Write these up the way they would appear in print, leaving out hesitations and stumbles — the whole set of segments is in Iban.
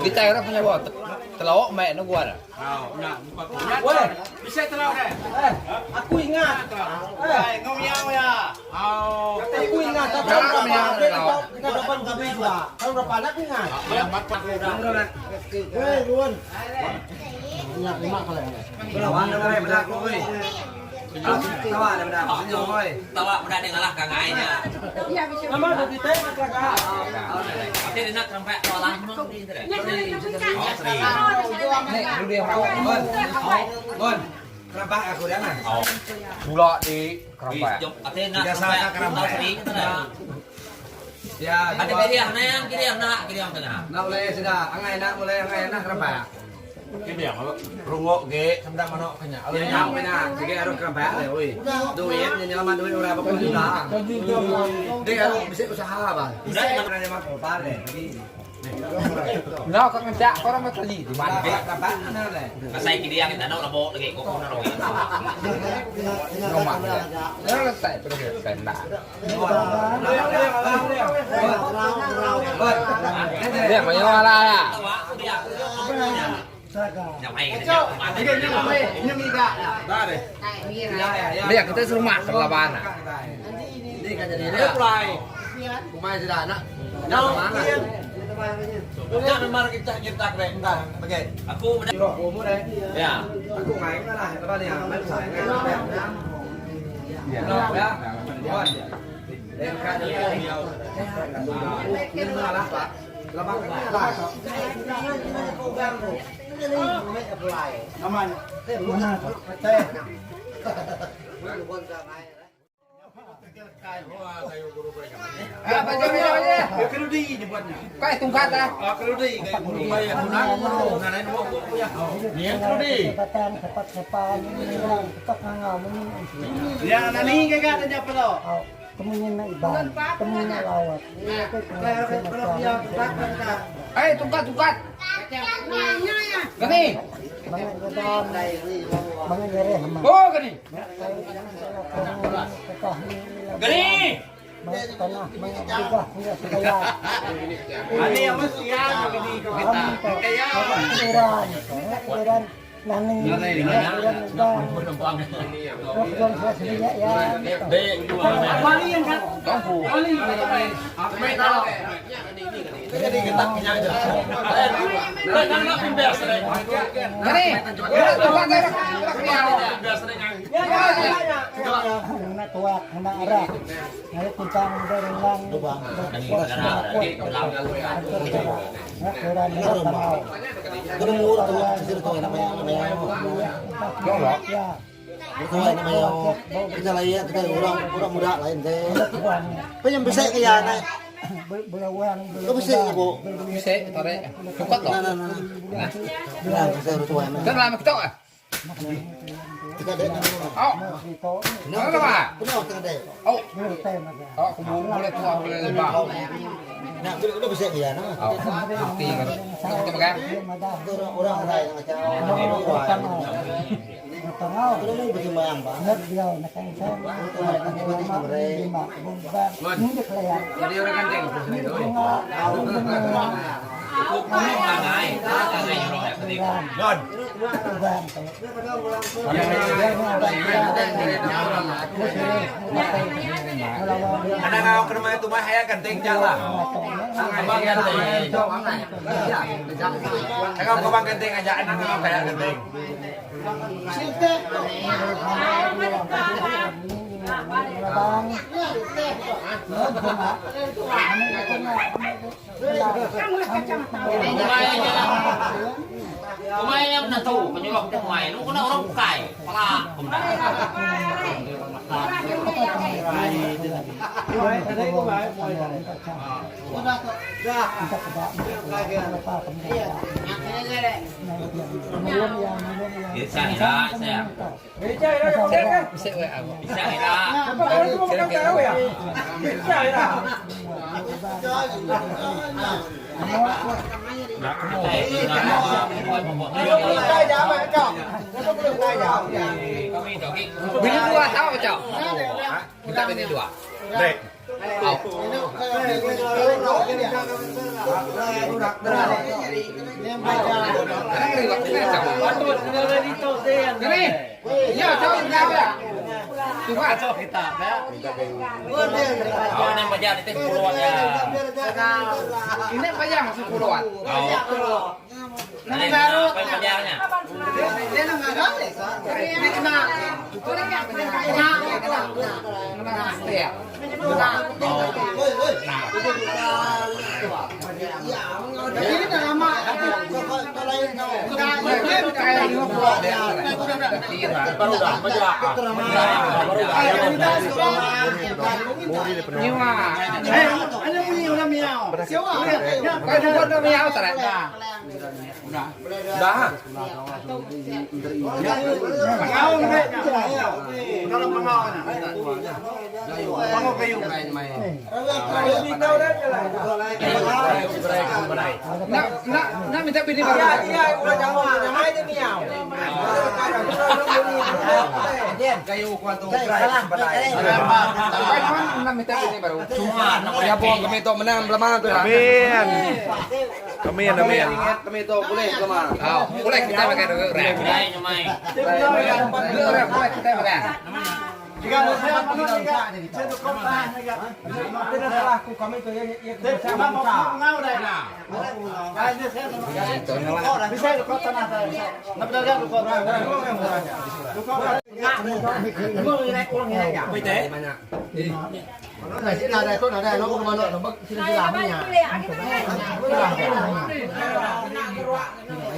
Kitai orang penyawa telok mai nu gua dah. Weh, bisa telok deh. Eh, aku ingat. Eh, ngomiau ya. Aku ingat tak tahu berapa kita dapat kami juga. Tahun berapa aku ingat. Weh, Ruan. Ingat lima kali. Tawa meda dek ngalah ka ngai nya. Nama dah kita nak kelakar. Ati dek nak kerempak tu alah memang di tu deh. Sulak di kerempak. Ati nak kerempak tau seri tu deh. Ada kiriang nang kiriang nak kiriang tengah. Nak boleh sudah, angai nak boleh angai nak kerempak. Rungok ge sembang manok kenya. Nyam kena, sige harus kerempak le, oi. Duit nyelamat duit orang apa pun juta. Dia harus bisa usaha bang. Udah Kena nyaman keluar deh. Nah, kau ngecak kau orang tadi di mana? Kerempak mana le? Kasai kiriang kita nak labo lagi kok nak lagi. Rumah. Dia letak terus sendak. Dia banyak lah ya. Tawa aku dia. Nyam ai kita nyam mana. Dia kita suruh makan lah bana. Ini kan jadi dia. Kumai sudah nak. Nak mana? Aku meda ya. Aku main lah, lepas ni main saya. Ya, ya. Ah, baca ni baca. Kai tungkat ah. Ya, nani kagak ada apa lo? Eh, tungkat tungkat. Gani. Oh, gani. Gani. Ani yang mesti yang begini kau kita. Wali yang kan? Wali. Ngena tuak, ngena arak. Ngalu kuntang berulang Jadi orang ganteng. Anang ngau ke rumah tu mah haya ganteng jala. Abang ganteng. Ngau ke bang ganteng aja anang ngau kaya ganteng. Kumai nya menantu penyuruh kita kumai nu kena orang bukai pala pemda. Bisa ira saya. Bisa ira. Bini dua tau cok. Minta bini dua. Dek. Au. Gini. Ya, cok ya. Tuhan cok kita. Au ni bajar itu puluhan ya. Ini payah masuk puluhan. Au. Ini bajarnya. Ya. Dah. Nak nak nak minta bini baru. Kayu kuat tu. Nak minta bini baru. Ya buang kami tu menang belum tu. Amin. Amin amin. Kami tu boleh belum. Oh, boleh kita pakai dulu. Mai nyamai. Dulu orang boleh kita pakai.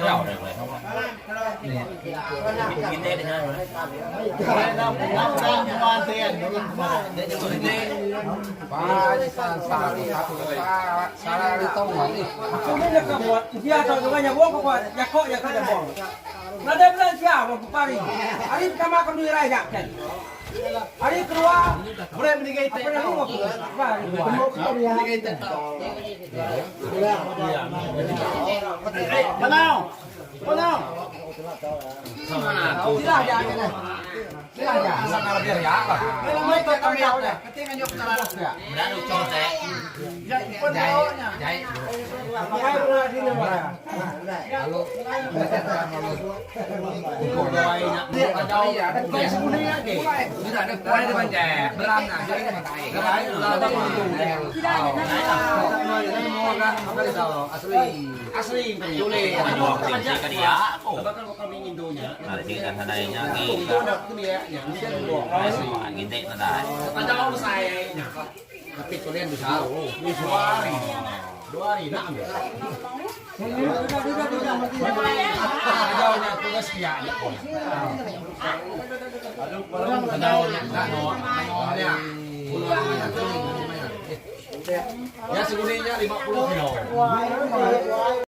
Jauh dah boleh. Gini dengan. Salah itu ni. Hari keluar, boleh meninggal apa nak lu? Panau, panau.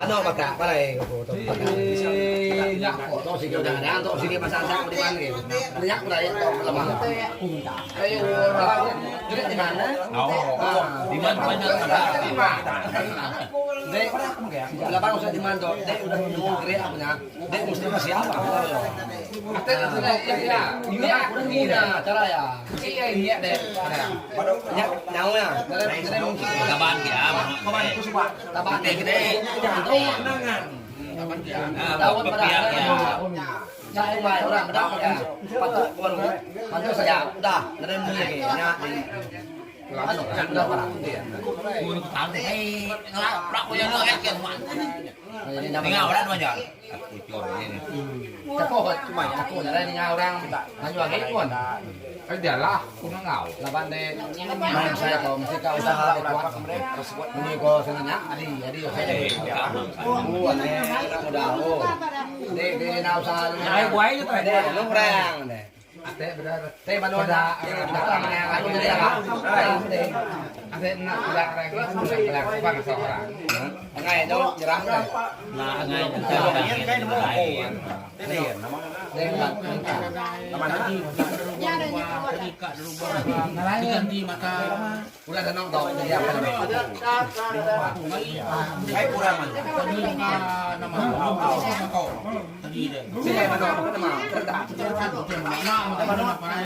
Ano mata parai ko to. Tok sige udah ada tok sige masa sak di mana gitu. Minyak udah ya tok lama. Ayo jadi di mana? Oh, di mana banyak Dek, lapan usah di mana tok. Dek udah nunggu gerak punya. Dek mesti masih apa? Ini aku udah cara ya. Iya deh. Nyawa ya. Taban kia. Taban Gede gede. Tahun pada saya mai orang dah ya. Patut baru. Patut saja. Udah, dari muni nya di anu udah para. Eh, ngelak ko yang ngelak kan. Tinggal orang banyak. Aku cor ini. Cakok cuma aku dari tinggal orang maju lagi pun. Ay, dia lah, aku ngau. Laban deh, main saya kau mesti kau usaha lebih kuat. Ini kau senangnya, adi adi saya. Oh, aneh, udah oh. Deh, deh, na usaha. Ay, buhay nyo tayo. Deh, lu kurang deh. Ate, benar. Teh bandung ada, datang yang anu deh lah. Deh. Ate, nak belak lagi. Belak bang seorang. Ngai dong, jerang deh. Nah, ngai. Deh, udah tenang tau, jadi apa nih? Sini bandung, apa nama? Terdak.